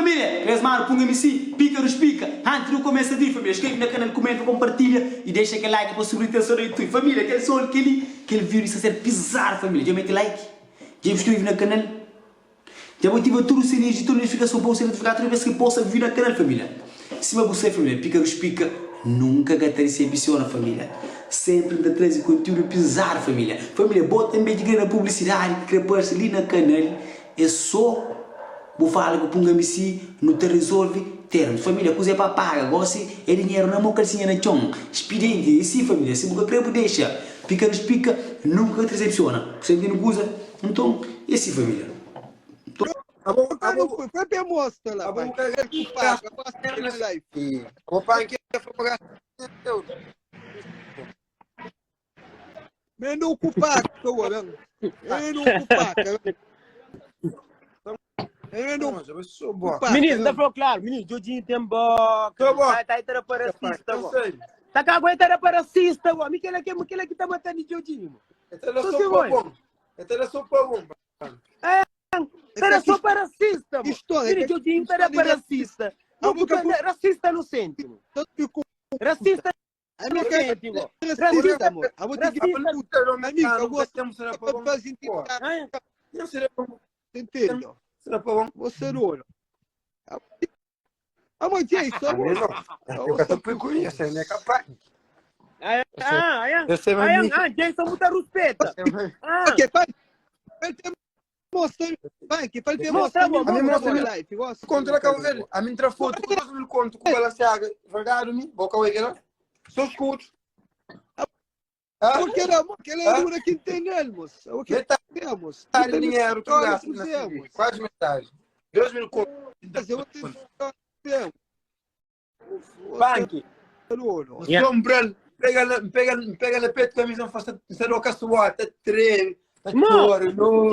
Família, kres manu pun MC, pika dus pika. Antis nu kumesa di família, skrebe na kanal, kumenta, kompartilha i dexa kel like pa subri ten so na YouTube. Família, kel sol keli, kel vídeo sta ser pizadu família. Dja mete like, dja bu skrebe na kanal, dja bu ativa tudu sininhus di tudu notifikason pa bu ser notifikadu tudu bes ki posta vídeo na kanal família. Sima bu sai família, pika dus pika nunka ka ta disepsiona família. Sempri N ta traze kontiúdu pizadu família. Família, bo tanbe ki kre na publisidadi, ki kre parse li na kanal, É so bu fala ku punga misi nu ta resolve termos familia kuza é pa paga gosi é dinheru na mo kalsinha na txon spidenti é si familia si bu ka kre bu dexa pika nos pika nunka ka ta decepciona bu sa intende kuza nton é si familia nton. Abo, Foi abo, no foi, foi pe mostra lá, abo pai. bu ka Ele que paga, passa pernas. na live. Abo pan que foi pagar 500 euros. Menu ku paka, ué, ben. Menu ku paka, ben. Menu Mas eu sou ku bom. paka, Menino, tá ben. falando claro, menino, Djodjinho tem boca. Tô bom. Tá, tá, tá para racista, Eu bom. sei. Tá cá aguenta para racista, bom. Mi aquele aqui, aquele aqui tá matando Djodjinho, bom. Essa é Só só se para vai. bom. Essa é só para bom. Era só para racista, bom. História, Menino, Djodjinho tá história para racista. Ah, Não, boca porque racista no centro. Tanto que Racista A no minha centro, bom. racista, Racista, amor. A vou ter que racista. Amigo, eu gosto Temos será para bom. fazer intimidade, Hã? Não será para bom. entende? Será para bom. Você não olha. Amor, Jason, amor. Eu tô com isso, é capaz. Ah, ah, Eu sei, ah, mas ah, Jason muita respeita. Ah, Ok, vai. Vai ter mostra, vai, que vai ter Mostra, mostra, mostra, mim, mostra. mostra live, gosto. Conto lá Cabo Verde. A mim tra foto com 2 mil conto com Balenciaga. Verdade, mim. Boca o lá. Só escuto. Ah, Porque era, porque ela é dura que entendemos. O que Metade temos? do dinheiro que Olha, gasta na fizemos. CV. Quase metade. 2 mil conto. Mas eu tenho temos. Banque. Yeah. Sombral. Pega, pega, pega na peito camisa, faça, você não caçoar, tá treme, tá Mo. chora, não.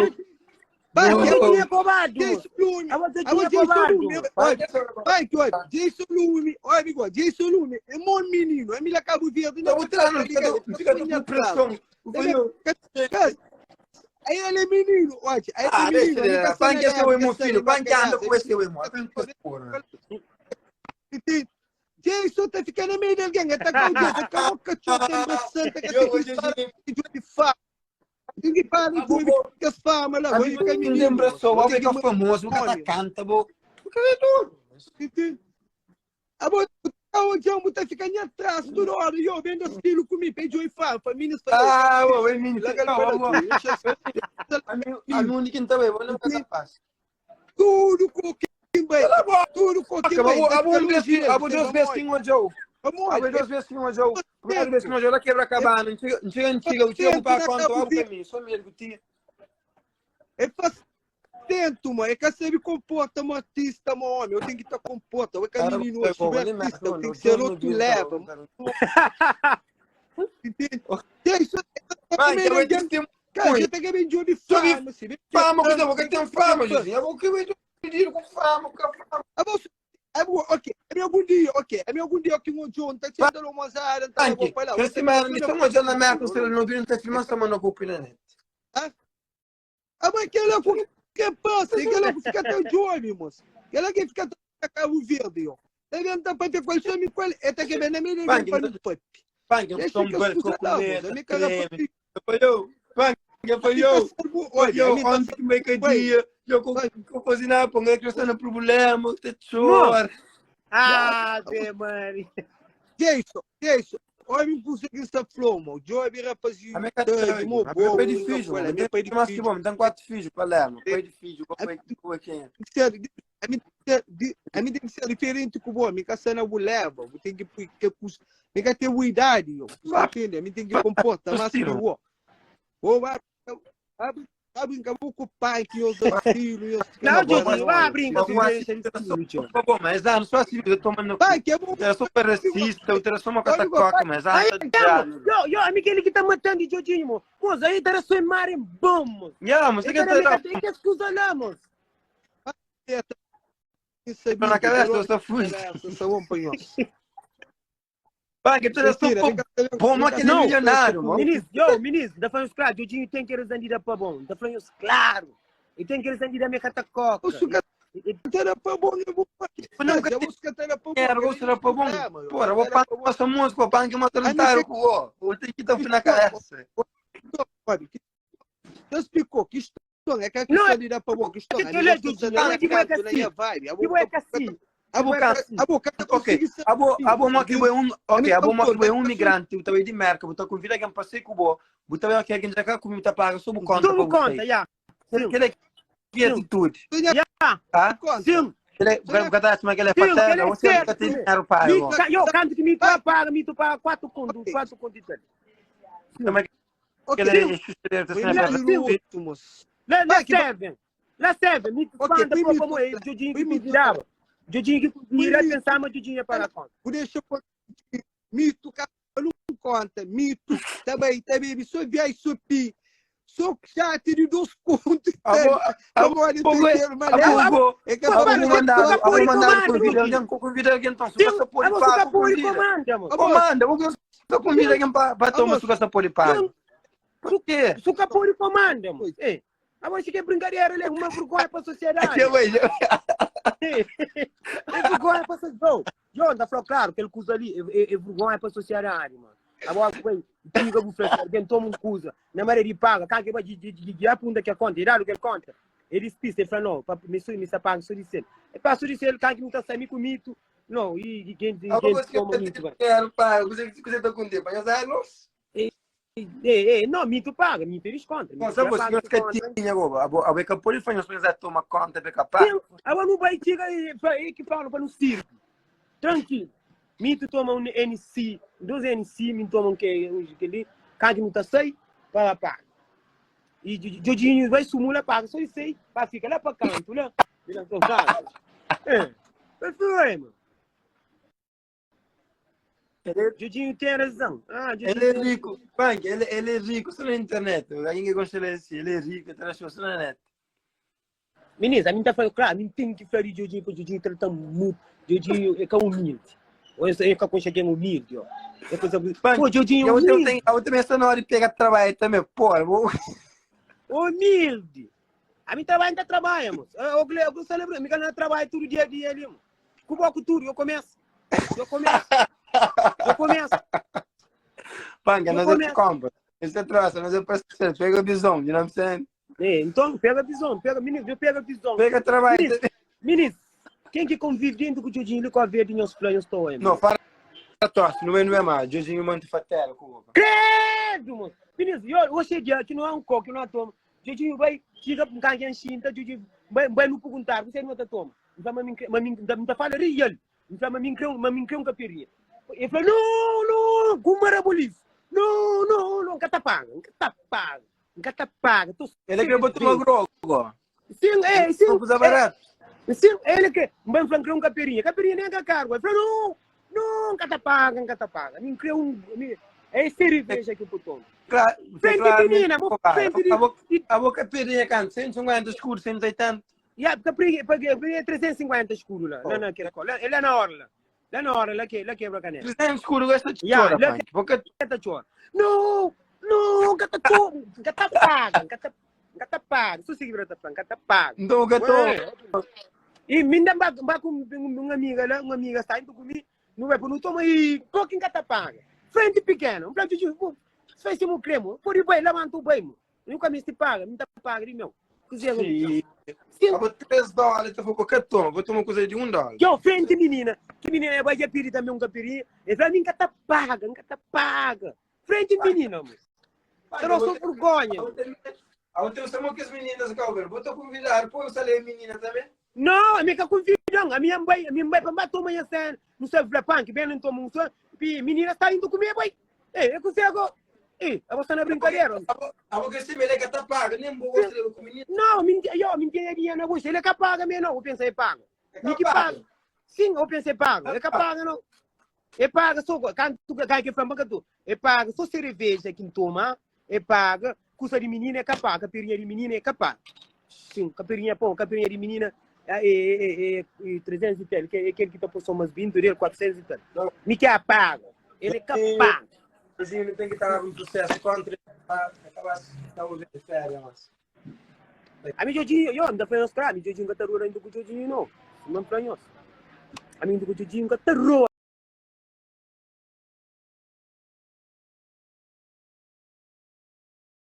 Vai, Não. Djodjinho é cobarde, Jason Lume. Ah, você Ah, tinha Jason cobarde. Lume. Olha, vai, que olha, Jason Lume, olha, amigo, Jason Lume é bom menino, é melhor Cabo Verde. Tá botando, fica, fica com pressão. Aí ele é menino, olha, aí Ah, ele é menino. deixa, ele tá pan que é seu irmão sendo filho, pan que anda com esse irmão. Jason tá ficando no meio de alguém, tá com o Jason, tá com o cachorro, tem bastante, que Eu tem que de fama. Tem que parar de que fama lá, vai ficar Me lembra só, o que é famoso, o cara canta, bo. O cara é doido. Abo, o Jambo tá ficando atrás toda hora, eu vendo estilo comigo, pediu e fala, família Ah, o é menino, A mim, onde quem tá bem, não tá capaz. Tudo com quem vai, tudo com quem vai. Abo, abo, duas vezes que um jogo. Abo, duas vezes que um jogo. Primeira vez que um jogo, quebra a cabana, não chega, não chega, o chega para quanto, abo para mim, só mesmo tinha. É fazendo, mano. É que você me comporta, um artista, mano, homem. Eu tenho que estar comporta. Eu que menino, eu sou artista, eu tenho que ser outro leva. Entende? Tem isso. Vai, então eu tenho Cara, eu tenho que vender de fama, assim. Fama, coisa boa, que tem fama, José. Eu vou que eu dinheiro com fama, com fama. Ok, é meu algum dia, ok. É meu algum dia que um John tá te dando uma área, tá bom, vai lá. Essa semana, me estão olhando na minha conselho, não viram, tá filmando, tá mandando culpa na net. Ah, mas aquela que passa, aquela que fica tão jovem, moço. Aquela que fica tão Cabo Verde, ó. Tá vendo? Tá para ter qual chame qual é tá que vem na minha para no pop. Pang, eu sou um belo com Eu Pang, eu falei, eu ontem que meio que dia, eu com cozinhar para um que problema, te chora. Ah, be mano. Jason, Jason, olha me puse aqui essa flor, mano. Job, rapazinho. A minha cara, pai de filho, mano. Meu pai de filho. Bom, tem quatro filhos para lá, mano. Pai de filho, pai de quem? A mim tem que ser diferente com o bom, me que na leva, tem que que me que ter idade, eu. Entende? A mim tem que comportar mais que o. Ou vai vai brincar com o pai que eu sou filho, eu Não, Diogo, vai brincar com Bom, mas ah, não sou assim, eu tô mandando. Pai, que é bom. Eu sou racista, eu era só uma catacoca, mas ah, Yo, yo, a mim aquele que tá matando de Dioginho, mo. Moço, aí tá só em mar em bom, moço. Yeah, mas que tá tem que escusa lá, moço. Tô na cabeça, eu só fui. Pá, que tu é só bom, mas que é milionário, mano. Ministro, yo, ministro, da falando claro, Dioginho tem que resandida para bom. Da falando claro. E tem que resandida minha catacoca. Ta da pa bom, eu vou Não, Já busca tá da pa bom. Era, vou será para bom. Porra, vou para passar música, vou que mostrar um taro com o. Vou ter que estar na cabeça. Já explicou que questão é que a Não, questão de dar para bom, questão é que ele é Dudinho, é que é assim. Tipo é que assim. A boca, A boca ok. Abo, abo mo que um, ok, abo mo que um migrante, o também de merca, botar convida alguém para ser cubo, botar que alguém já cá comigo tá paga sob conta. Toma conta, já. Sim. Que ele que atitude, Já. tá? Sim. Que ele, o cara tá que ele é Sim, que ele patera, é você certo, nunca tem né? dinheiro pago. Eu canto que me tu paga, me tu paga quatro conto, quatro conto e tal. Também que ele é justo, moço. Lá, lá Vai que vai. servem. Lá servem. Me tu Ok, manda põe para mito como é, lá. Dudinho Põe que mito virava. Dudinho que vira mito. pensar, mas Dudinho é para conta. Por deixa mito, cara, não conta, mito, também, também, só viai, só pi, só já te dois contos, Abo, agora abo, abo, é que abo Papai, mandado, você abo pode mandado comando, convida Dudinho. alguém, convida alguém, então, Sim, se você pode a você pagar, pode convida. comanda, mano. Comanda, você convida alguém para tomar Abo, sua pode pagar. Sim. Por quê? Suca pode comanda, mano. Ei, agora isso aqui é brincadeira, ele é uma vergonha para a sociedade. Aqui é É vergonha para a sociedade. João, tá falando claro que ele usa ali, é, é, é vergonha para a sociedade, mano. Agora, bem, diga pro Fred, alguém toma um cusa, na maneira de paga, quem que vai de de de de aponta que a conta, irá que conta. Ele despista, ele fala, não, pa- me sou me paga, sou de ser. É para sou de ser, quem que não tá saindo com mito, não, e e quem Abo quem você toma mito, vai. quer, pai, você você tá com tempo, mas é luz. Ei, ei, não, mito paga, mito eles contam. Bom, Mito sabe já você paga, que conta. tinha agora, abo abo que pode fazer nós toma conta de capaz. Sim, agora não vai chegar e que fala para no circo. Tranquilo. Mito toma um NC, dois NC, me toma um que um que ali, cada não tá sei, para paga. E Jodinho vai sumula paga, só isso aí, para ficar lá para canto, né? Ele não tá É. Mas foi, mano. Ele, Jodinho tem razão. Ah, Jodinho ele é tem rico, Punk, ele, ele é rico só na internet. Alguém que gosta dele assim, ele é rico, traz só na net. Menino, a mim tá falando, claro, a mim tem que falar de Jodinho, porque o Jodinho trata muito. Jodinho é que é humilde. Ou eu é que eu humilde, ó. É coisa... Punk, Pô, Jodinho é Eu, eu humilde. tenho, eu também estou na hora de pegar trabalho também, porra. Vou... Humilde. A mim trabalha, ainda trabalha, moço. Eu, eu, eu, eu celebro, me canal trabalho todo dia a dia ali, moço. Cuboco tudo, eu começo. Eu começo. Eu começo. Punk, Eu nós é começo. compra. Esse é troça, nós é parceiro. Pega a visão, you know what I'm saying? É, então, pega a visão, pega, menino, eu pego a visão. Pega trabalho. Menino, menino, quem que convive dentro com o Jodinho, ele com a verde, nos planos, estou aí, Não, fala tosse, não é, não é mais. Jorginho manda fatela com o Credo, moço. Menino, eu, hoje em dia, que não há um coco, que não há toma. Jodinho vai, chega para um canto em China, Jodinho vai, vai não perguntar, você não tá toma. Ele fala, mas mas me tá falando real. Ele fala, mas me crê, mas me crê um capirinha. Ele fala, não, não, gumarabolif. Não, não, não, catapaga, catapaga, catapaga. Tô Ele quer botar uma grogo. Sim, é, sim. Não usa barato. Sim, ele que, vai falar que um capirinha. Capirinha nem é cargo. Ele falou, não, não, catapaga, catapaga. Me crê um, me, é cerveja que eu tomo. Claro, Frente claro, menina, vou frente de- A boca, a boca perinha, canto, 150 escuro, 180. Yeah, porque porque porque é 350 escuro lá, lá naquela cola. Lá, lá na hora lá. Lá na hora, lá que lá quebra a canela. 300 escuro, gosta de Yeah, chora, lá punk. Boca Cata chora. Não, não, cata chora, cata paga, cata cata paga. Só se quebra tá cata paga. Então, o gato. E me dá ba com uma amiga lá, uma amiga saindo comigo, não vai não toma e pouquinho cata paga. Frente pequeno, um prato de fez um creme, por aí vai, levanta o bem, nunca me se paga, me tá paga, meu. Cozinha, Sim. Sim. Eu vou 3 dólares, então vou qualquer toma. Vou tomar uma coisa de 1 dólar. Que frente menina, que menina vai já pedir também um capirinha. Ele fala, nunca tá paga, nunca tá paga. Frente menina, moço. Trouxe vergonha. A outra eu que as meninas, Calver. Vou te convidar. Pô, eu salei menina também. Não, a minha que convidam, a minha mãe, a minha mãe para tomar essa, não sei, pan, que bem não toma um só, e menina está indo comer, boy. Ei, eu consigo. Ei, a você não é brincadeira. A boca se me que tá paga, nem vou gostar com menina. Não, mentira, eu mentira dinheiro na bolsa, ele é que paga mesmo, não, eu pensei paga. Me que paga. Sim, eu pensei paga, ele que paga não. É paga só, quando tu cai que fala tu, é paga só cerveja que toma, é paga, custa de menina é capaz, capirinha de menina é capaz. Sim, capirinha, pô, capirinha de menina é, é, é, é 300 e tal, que é aquele que tá por umas 20 dele, 400 e tal. Me que apaga, ele é capaz. Ele tem que estar um processo contra acabar de férias, mas. Ami Djodjinho, yo, N ta fla nhos kla, ami Djodjinho ka ta rua, N ta ku Djodjinho no. Sima N fla nhos. Ami N ta ku Djodjinho ka ta rua.